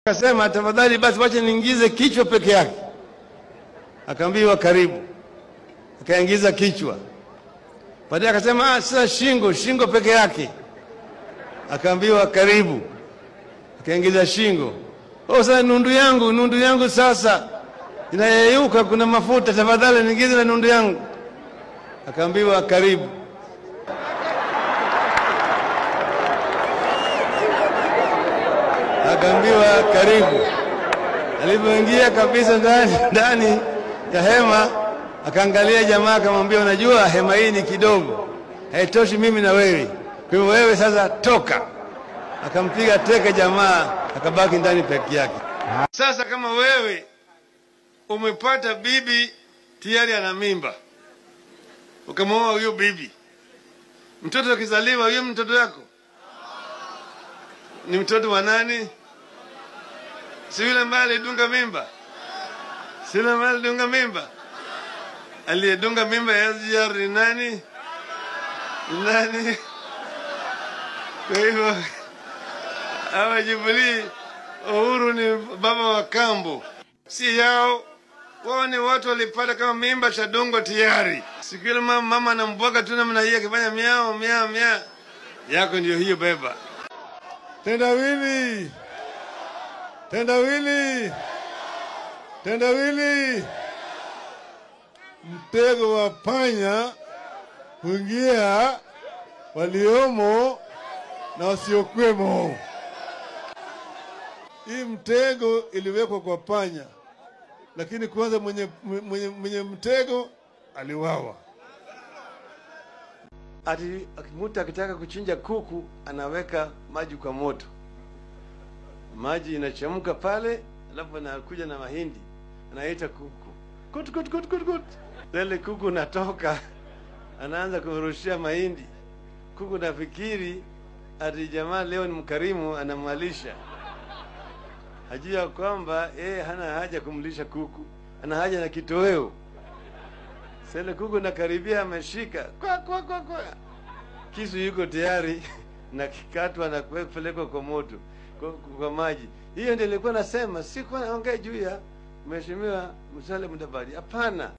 Akasema tafadhali basi wacha niingize kichwa peke yake. Akaambiwa karibu. Akaingiza kichwa. Baadaye akasema sasa shingo peke yake. Akaambiwa karibu. Akaingiza shingo. Oh, sasa nundu yangu sasa inayeyuka, kuna mafuta, tafadhali niingize na nundu yangu. Akaambiwa karibu. Akaambiwa karibu. Alipoingia kabisa ndani ya hema, akaangalia jamaa akamwambia, unajua hema hii ni kidogo, haitoshi mimi na wewe, kwa hivyo wewe sasa toka. Akampiga teke jamaa, akabaki ndani peke yake. Sasa kama wewe umepata bibi tayari ana mimba, ukamwoa huyo bibi, mtoto akizaliwa, huyo mtoto yako ni mtoto wa nani? Si yule ambaye alidunga mimba? Si yule ambaye alidunga mimba? Aliyedunga mimba ya SGR ni nani? Ni nani? Kwa hivyo hawa Jubilee, Uhuru ni baba wa kambo, si yao. Wao ni watu walipata kama mimba cha dongo tayari. Siku ile mama anambwaga tu namna hii akifanya miao miao miao, yako ndio hiyo beba. Tendawili, tendawili, tendawili. Mtego wa panya huingia waliomo na wasiokuwemo. Hii mtego iliwekwa kwa panya, lakini kwanza mwenye mtego aliuawa. Ati mtu akitaka kuchinja kuku anaweka maji kwa moto, maji inachemka pale, alafu anakuja na mahindi anaita kuku, kut kut kut kut kut. Lele kuku natoka, anaanza kurushia mahindi. Kuku nafikiri ati jamaa leo ni mkarimu, anamwalisha. Hajui kwamba yeye hana haja kumlisha kuku, ana haja na kitoweo. Sele kuku nakaribia, ameshika kwa kwa kwa kwa, kisu yuko tayari na kikatwa na kupelekwa kwa moto, kwa maji. Hiyo ndio nilikuwa nasema, sikuwa naongea juu ya Mheshimiwa Musalia Mudavadi, hapana.